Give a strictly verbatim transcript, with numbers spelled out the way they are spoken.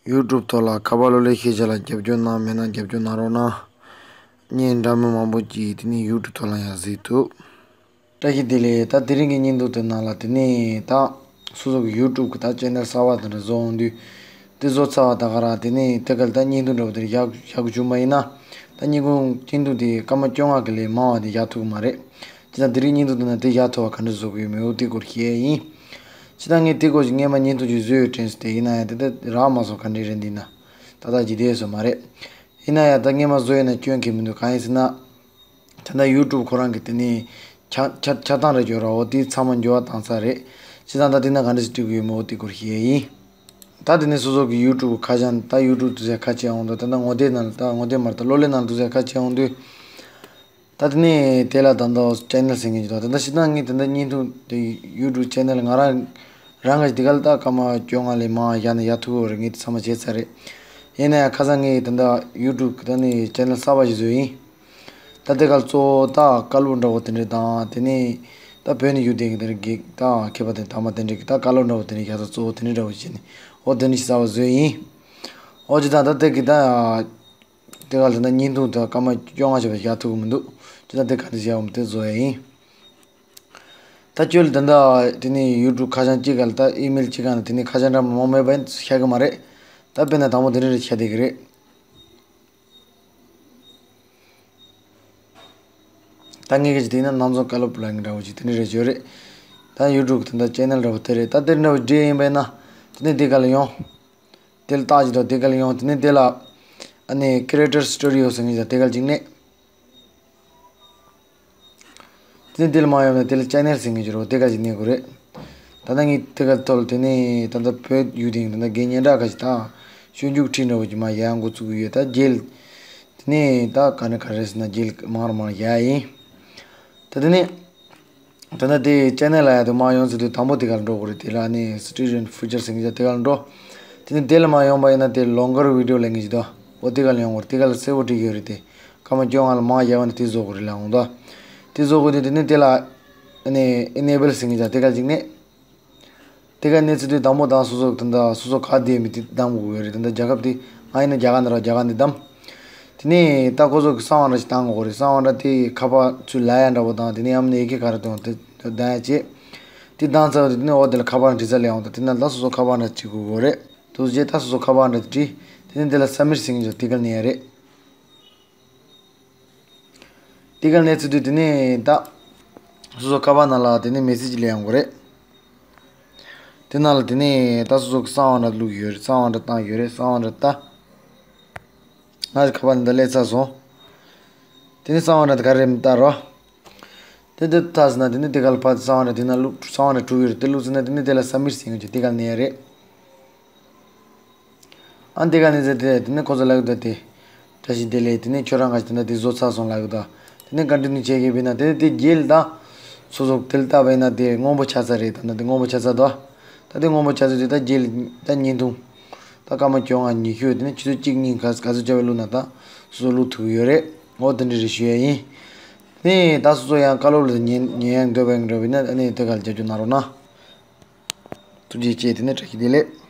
ཡུ་ཊུབ་ཐོག་ལ་ཁ་པར་གློག་ཀླད་ཤེས་བྱ་ལ་རྒྱབ་སྐྱོར་གནང་མེད་ན་རྒྱབ་སྐྱོར་གནང་རོགས་གནང་། བརྙན་འདྲ་མིན་མང་པོ་ཅིག་དེ་ནས་ཡུ་ཊུབ་ཐོག་ལ་ཡང་གཟིགས་ཐུབ། བཀྲ་ཤིས་བདེ་ལེགས། ད་དེ་རིང་གི་བརྙན་ཐུང་དེ་ནང་ལ་དེ་ནས་ད་སོ་སོ་གི་ཡུ་ཊུབ་གི་ད་ཅེ་ནལ་གསར་པ་དེ་འདྲ་བཟོ་འོང་དུས། དེ་བཟོ་ཚར་བ་ད་ག་རང་དེ་ནས་དེ་ག་ལ་ད་བརྙན་ཐུང་འདྲ་པོ་དེ་འདྲ་བཞག་བཞག་དགོས་བྱུང་བ་ཡིན་ན། ད་བརྙན་ཐུང་བརྙན་ཐུང་དེ་སྐར་མ་བཅོ་ལྔ་གི་ལས་མང་བ་དེ་བཞག་ཐུབ་ཀྱི་མ་རེད། དེ་ད་དེ་རིང་བརྙན་ཐུང་དེ་ནང་དེ་བཞག་ཐུབ་པ་ག་འདྲ་བཟོ་དགོས་ཡོད་མེད་འོ་དེ་སྐོར་བཤད་ཡིན། སྤྱིར་བཏང་ངས་དེ་སྐོར་གྱི་སྔས་མ་བརྙན་ཐུང་ཅིག་བཟོས་ཡོད་དྲན་སོང་། དེ་ཡིན་ན་ཡང་དེ་ད་རག་མ་སོང་། ག་འདྲ་རེད་འདི་ན་ཏག་ཏག་ཅིག་བསྡད་ཡོད་ས་མ་རེད། ཡིན་ན་ཡང་ད་སྔས་མ་བཟོས་ཡོད་ན་སྐྱོན་གང་ཡང་མི་འདུག་གང་ཡིན་ཟེར་ན། ད་ལྟ་ཡུ་ཊུབ་ཁོ་རང་གི་དེ་ནས་ཆ་ཆ་ཆ་ཚང་རེད་ཡོད་ར། འོ་དེ་ཚང་མ་འགྱུར་བ་བཏང་ཚར་རེད། བྱས་ཙང་ད་དེ་ན་ག་འདྲ་ཞིག་བྲིས་དགོས་ཡོད་མེད་འོ་དེ་སྐོར་བཤད་ཡིན། ད་དེ་ནས་སོ་སོ་གི་ཡུ་ཊུབ་ཁ་བྱང་ད་ཡུ་ཊུབ་དུས་ཚོད་ཁ་ཕྱེ་འོང་དུས། ད་ལྟ་ངོ་དེབ་ནང་ལ་ད་ངོ་དེབ་མ་རེད། ད་གློག་ཀླད་ནང་དུས་ཚོད་ཁ་ཕྱེ་འོང་དུས། ད་དེ་ནས་དེ་ལ་ད་ལྟ་ཅེ་ནལ་ཟེར་མཁན་ཅིག་འདུག་ད་ལྟ་སྤྱིར་བཏང་ངས་ད་ལྟ་བརྙན་ཐུང་དེ་ཡུ་ཊུབ་ཅེ་ནལ་ང་རང་རང་གི་དེ་ག་ལ་ད་སྐར་མ་བཅོ་ལྔ་ལས་མང་བཞག་ན་ཡག་ཐུག་གི་རེད། ངས་དེ་ཚང་མ་བྱས་ཚར་རེད། ཡིན་ན་ཡང་ཁ་སང་ངས་ད་ལྟ་ཡུ་ཊུབ་གི་ད་ནས་ཅེ་ནལ་གསར་པ་ཞིག་བཟོས་ཡིན། ད་དེ་ག་ལ་གཙོ་བོ་ད་བཀའ་སློབ་འདྲ་བོ་དེ་འདྲ་དང་། དེ་ནས་ད་བོད་ནས་བརྒྱུད་དེ་གི་དེ་འདྲ་གི་ད་མཁས་པ་དེ་དག་མ་དེ་འདྲ་གི་ད་བཀའ་སློབ་འདྲ་བོ་དེ་འདྲ་ཡག་ས་གཙོ་བོ་དེ་འདྲ་འདྲ་བོ་བྱས་ནས་འོ་དེ་འདྲ་ཞིག་གསར་པ་བཟོས་ཡིན། འོ་ཅི་ད་ད་དེ་གི་ད། དེ་ག་ལ་ད་བརྙན་ཐུང་དང་སྐར་མ་བཅོ་ལྔ་ཞིག་བཞག་ཐུབ་ཀྱི་མི་འདུག་བྱས་ཙང་དེ་ག་འདྲ་བྱས་འོང་དེ་བཟོ་ཡ་ཡིན། ད་ཁྱོད་ལ་ད་ལྟ་དེ་ནས་ཡུ་ཊུབ་ཁ་བྱང་གཅིག་ག་ལ་ད་ཨི་མེལ་གཅིག་ག་ལ་དེ་ནས་ཁ་བྱང་འདྲ་མང་མེད་པ་ཡིན་ཤེས་ཀྱི་མ་རེད། ད་དཔེར་ན་དང་པོ་དེ་འདྲ་རེ་བྱས་བསྡད་ཀྱི་རེད། ད་ངས་ག་ཅིག་དེ་ན་ནང་ཚོང་བཀའ་སློབ་ལ་འདྲ་བོ་ཅིག་དེ་འདྲ་རེ་བརྗོད་རེད། ད་ཡུ་ཊུབ་ད་ལྟ་ཅེ་ནལ་འདྲ་བོ་དེ་རེད། ད་དེ་འདྲ་བོ་འདྲ་ཡིན་པས་ན་དེ་ནས་དེ་ག་ལ་ཡོང་། དེ་ལ་རྟགས་ཅིག་དང་དེ་ག་ལ་ཡོང་། དེ་ནས་དེ་ལ་ཨ་ནི་Creator Studio ཟེར་མཁན་ཅིག་དང་དེ་ག་ལ་ཅིག་གནོན། དེ་ནས་དེ་ལ་མ་ཡོང་ན་དེ་ལ་ཅེ་ནལ་ཟེར་མཁན་ཅིག་རོ་དེ་ག་ཅིག་གནོན་དགོས་རེད། ད་ལྟ་ངས་དེ་ག་ཐོག་ལ་དེ་ནས་ད་ལྟ་བོད་ཡུལ་དེ་ད་ལྟ་དགེ་བསྙེན་གྲགས་ཁ་ཅིག་དང་ཤོད་རྒྱུགས་ཁྲིད་འདྲ་བོ་ཅིག་མ་ཡར་འགོ་བཙུགས་ཀྱི་ཡོད། ད་རྗེས་ལ་དེ་ནས་ད་ག་ནས་ག་རེ་ཟེར་ན་རྗེས་ལ་མང་རུ་མང་རུ་ཡག་ཡིན། ད་དེ་ནས། ད་ནི་དེ་ཅེ་ནལ་ལ་ཡ་དེ་མ་ཡོང་ཟེར་དུས་དང་པོ་དེ་ག་ལ་འགྲོ་དགོས་རེད། དེ་ལ་ནི་Student Feature ཟེར་མཁན་ཅིག་དེ་ག་ལ་འགྲོ། དེ་ནི་དེ་ལ་མ་ཡོང་པ་ཡིན་ན་དེ་Longer Video ལབ་མཁན་ཅིག་འདུག་འོ་དེ་ག་ལ་ཡོང་དགོས་རེད། དེ་ག་ལ་གསལ་པོ་བྲིས་ཡོད་རེད། དེ་སྐར་མ་བཅོ་ལྔ་ལ་མང་ཡག་པ་ནི་དེ་བཟོ་དགོས་རེད་ལབ་འོང་དུས། དེ་བཟོ་དགོས་དུས་དེ་ནི་དེ་ལ་ནི་Enable ཟེར་མཁན་ཅིག་དེ་ག་ལ་ཅིག་གནོན། དེ་ག་གནོན་ཚར་དུས་དང་པོ་དང་སོ་སོ་ད་ལྟ་སོ་སོ་ག་བསྡད་མི་དེ་བདམས་དགོས་ཀྱི་ཡོད་རེད། ད་ལྟ་རྒྱལ་ཁབ་དེ་ང་ཡིན་ན་རྒྱ་གར་འདི་ར་རྒྱ་གར་འདི་བདམས། དེ་ནས་ད་ཁོ་ཚོ་གི་གསང་བ་འདྲ་ཞིག་བཏང་དགོས་རེད། གསང་བ་འདྲ་དེ་ཁ་པར་ཚུར་ལབ་ཡ་འདྲ་པོ་དང་དེ་ནས་ཡང་ན་ཡི་གེ་ག་རེ་བཏང་དེ་བཏང་ཡ་བྱས། དེ་བཏང་ཚར་བ་དེ་ནས་འོ་དེ་ལ་ཁ་པར་འབྲི་ས་སླེབས་འོང་། ད་དེ་ན་ད་སོ་སོ་ཁ་པར་འདྲ་བྲིས་དགོས་ཀྱི་ཡོད་རེད། དེ་བྱས་ད་སོ་སོ་ཁ་པར་འདྲ་བྲིས། དེ་ནས་དེ་ལ་Submit ཟེར་མཁན་ཅིག་དེ་ག་ལ་གནོན་ཡ་རེད། དེ་ག་ལ་གནོན་ཚར་དུས་དེ་ནས་ད་སོ་སོ་ཁ་པར་ནང་ལ་དེ་ནས་མེ་སེ་ཇི་སླེབས་ཡོང་གི་རེད། དེ་ནང་ལ་དེ་ནས་ད་སོ་སོ་གི་གསང་བ་འདྲ་བླུགས་ཡོད་རེད། གསང་བ་འདྲ་བཏང་ཡོད་རེད། གསང་བ་འདྲ་ལྟ། ང་ཚོ་ཁ་པར་འདི་སླེབས་ཚར་སོང་། དེ་ནས་གསང་བ་འདྲ་དེ་ག་རེ་རེད་མི་ལྟ་རོགས། དེ་འདི་ལྟ་ཟེར་ན་དེ་ནས་དེ་ག་ལ་ཕར་གསང་བ་འདྲ་དེ་ན་བླུགས། གསང་བ་འདྲ་དྲུག་ཡོད་རེད། དེ་བླུགས་ཟེར་ན་དེ་ནས་དེ་ལ་Submit ཟེར་མཁན་ཅིག་དེ་ག་ལ་གནོན་ཡ་རེད། ཨ་འདི་ག་ནས་ཟེར་དེ་དེ་ནས་ཁོ་ཚོ་ལབ་ཀྱི་འདུག་དེ། བཀྲ་ཤིས་བདེ་ལེགས། དེ་ནས་ཁྱོད་རང་ག་ཞིག་དེ་འདྲ་དེ་བཟོ་ཚར་སོང་ལབ་ཀྱི་འདུག་དེ་ནས་Continue བྱེད་ཀྱི་ཡིན་ན་དེ་དེ་རྗེས་ལ་ད་སོ་སོ་དེ་ལ་བལྟས་པ་ཡིན་ན་དེ་སྔོན་པོ་ཆགས་ཚར་རེད། ད་ནི་དེ་སྔོན་པོ་ཆགས་ཚར་འདུག་ད་དེ་སྔོན་པོ་ཆགས་ཚར་དུས་ད་རྗེས་ལ་ད་བརྙན་ཐུང་ད་སྐར་མ་བཅོ་ལྔ་ཉི་ཤུ་དེ་ནས་ཆུ་ཚོད་གཅིག་གཉིས་ག་ག་ཚོད་བྱ་བའི་བླུགས་ན་ད་སོ་སོ་བླུགས་ཐུབ་ཀྱི་ཡོད་རེད། འོ་དེ་འདྲ་རེ་ཞུ་ཡ་ཡིན། ནས་ད་སོ་སོ་ཡང་བཀའ་སློབ་ལ་ཉན་ཉན་ཡ་འདོད་པ་ཡིན་འདྲ་བ་ཡིན་ན་ཨ་ནི་དེ་ག་ལ་རྒྱབ་སྐྱོར་གནང་རོགས་གནང་། ཐུགས་རྗེ་ཆེ། དེ་ནས་བཀྲ་ཤིས་བདེ་ལེགས།